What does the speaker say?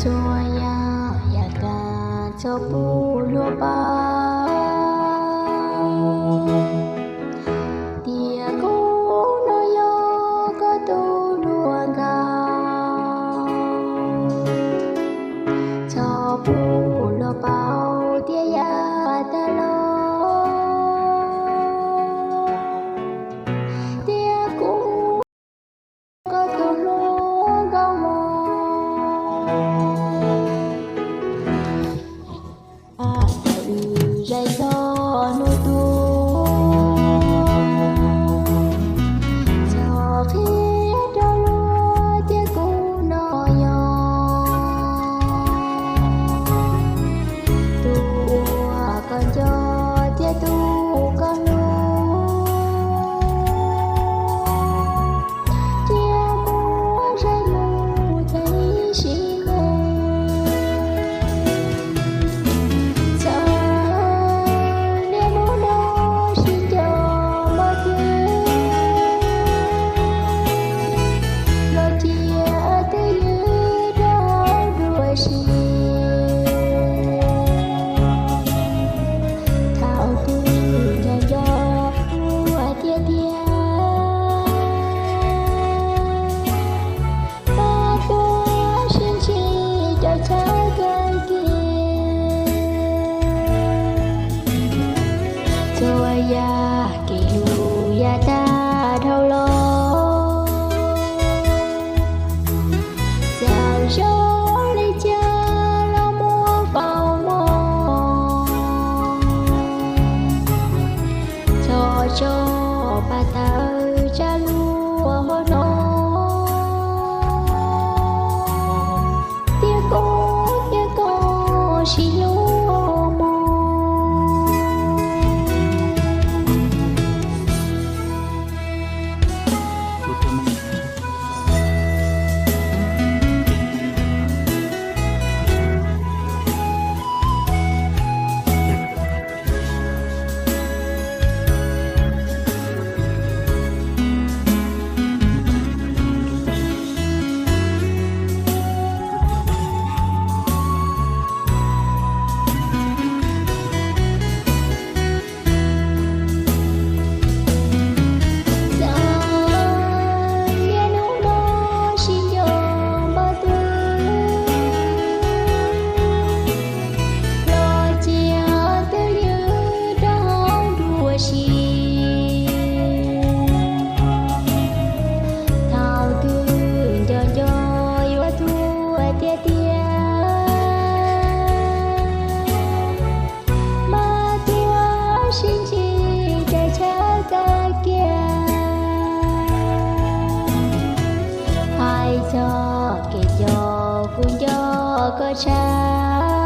Txhua yam yam kab txhob pub luag paub tias kuv no yog koj tus hluas nkauj. Txhob pub luag paub tias yav tag los tias kuv koj tus hluas nkauj mog. Thaum wb zaim txog hnub tuag, txhob qhia rau luag tias kuv no yog tus uas koj nco thiab tus koj hlub. Cia kuv zaim mus txog ib sim neej. Txawm niaj hnub no sib nco npog twg, los cia twj ywm rau hauv dua si. Thaum twg nco nco kuv tiag tiag, pab tuav sib ntsib cov chaw kawg kiag. Txhua yam kev hlub yav tag dhau los, txawm zoo li cas los muab faus mus. Txhob tso pab tawv tsam luag ho hnov tias kuv thiab koj sib hlub mog. Txawm niaj hnub no sib nco npog twg, los cia twj ywm rau hauv dua si. Thaum twg nco nco yuav tuag tiag tiag, mas tuav sib ntsib cov chaw kawg kiag. Hais txog kev nco kuv nco koj tshaj